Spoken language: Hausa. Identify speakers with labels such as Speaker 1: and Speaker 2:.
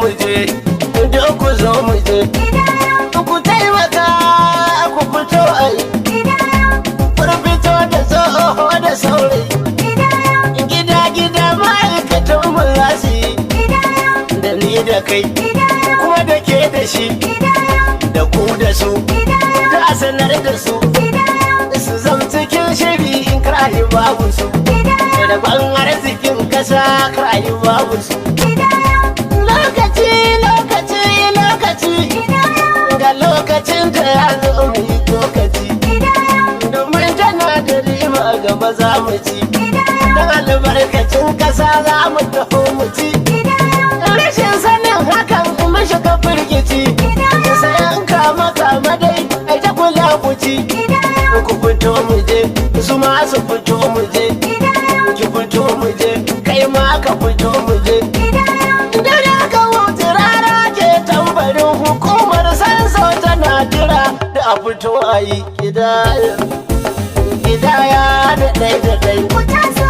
Speaker 1: mu je, duk ku zo mu je. Ku taimaka ku fito ai, kun fito da tsoho da saurayi. Gida gida ma'aikatan mu za su yi, da ni da kai, kuma da ke da shi, da ku da su, da a sanar da su, su zam cikin shiri in kar babu su. Rabon arzikin kasa kar babu su. Lokaci, lokaci, lokaci, ga lokacin da ya zo mu yi lokaci. Domin tana da riba gaba za mu ci. Don albarkacin kasa za mu taho mu ci. Rashin sanin hakan mun shiga firgici. Sai an kama kama dai, ai ta kula ku ci. Ku fito mu je, su ma su fito mu je. Ki fito mu je, kai ma ka fito mu je. Da ka wuce rara ke tambarin hukumar sanso tana jira da a fito a yi kidaya. Kidaya da ɗai da ɗai.
Speaker 2: Ku taso.